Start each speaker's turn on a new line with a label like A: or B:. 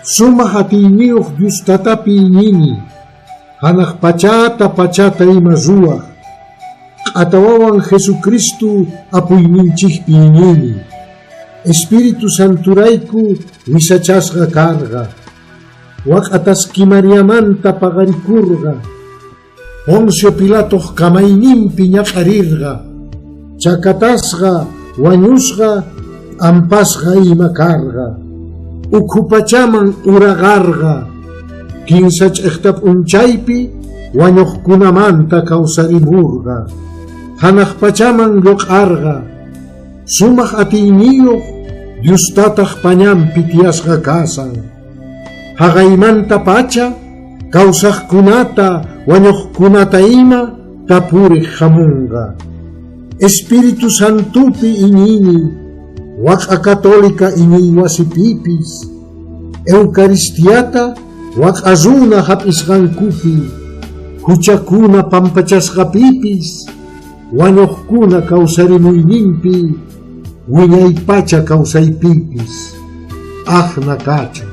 A: Sumaq atiyniyuq Dios Tatapi iñini, hanaq pachata pachata ima ruwaq, q'ata wawan Jesucristo Apuyninchikpi iñini. Espíritu Santurayku wisachasqa karqa, waq'ataski Mariamanta paqarikurqa, Poncio Pilatoq kamayninpi ñak'arirqa, chakatasqa, wañusqa, p'ampasqa ima karqa. Ukhu pachaman uraqarqa, kinsa ch'iqta p'unchaypi wañuqkunamanta kawsarimurqa, hanaq pachaman lluq'arqa, sumaq atiyniyuq Diostataq pañanpi tiyasqa kasan. Haqaymantapacha kawsaqkunata wañuqkunata ima tapuriq hamunqa. Espíritu Santopi iñini, waq'a católica iñiywasipipis, Eucaristiata waq'a runa hap'isqankupi, huchakuna pampachasqapipis, wañuqkuna kawsarimuyninpi, wiñaypacha kawsaypipis. Aqna kachun.